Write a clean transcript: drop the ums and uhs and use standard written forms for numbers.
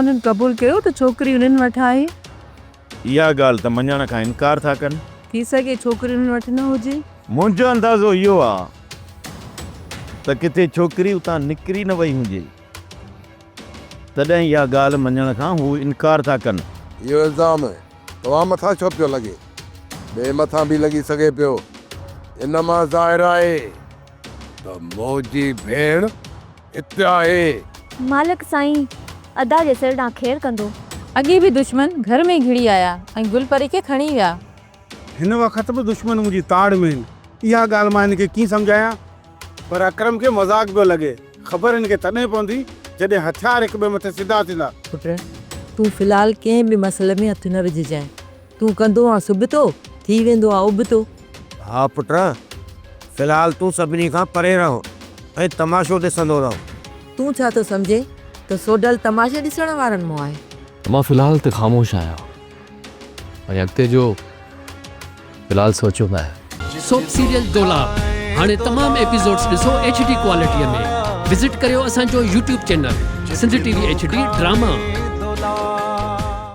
انهن قبول ڪيو ته ڇوڪري انهن وٽ آهي؟ اها ڳالهه ته مڃڻ کان انڪار ٿا ڪن. ٿي سگهي ڇوڪري انهن وٽ نه هجي. منهنجو اندازو اهو آ ته ڪٿي ڇوڪري اتان نڪري نه وئي هجي، تڏهن اها ڳالهه مڃڻ کان هو انڪار ٿا ڪن. اهو الزام توهان مٿان ڇو پيو لڳي؟ ٻئي مٿان به لڳي سگهي پيو. ان مان ظاهر آهي ته منهنجي ڀيڻ هتي آهي. مالڪ سائين ادا جي سر ڏانهن خير ڪندو. اڳي به دشمن گهر ۾ گهڙي آيا ۽ گل پري کي کڻي ويا. هن وقت به دشمن منهنجي تاڙ ۾ آهن. اها ڳالهه مان هن کي ڪيئن سمجهايان؟ پر اڪرم کي مذاق پيو لڳي. خبر هن کي تڏهن پوندي جڏهن هٿيار هڪ ٻئي مٿي سڌا ٿيندا. پٽ، تون في الحال ڪنهن به مسئلي ۾ هٿ نه وجهجانء. تون ڪندو آن سبتو، ٿي ويندو آن ابتو. ها پٽ، في الحال تون سڀني کان پري رهه ۽ تماشو ڏسندو رهه. تون ڇا ٿو سمجهين ته سوڍل تماشي ڏسڻ وارن مان آهي؟ مان في الحال ته خاموش آهيان ۽ اڳتي جو في الحال سوچيو نه آهي. سوپ سيريل دولاب هاڻي تمام ايپيسوڊز ڏسو ايڇ ڊي ڪوالٽي ۾ وزٽ ڪريو اسان جو YouTube channel Sindh T V H D drama.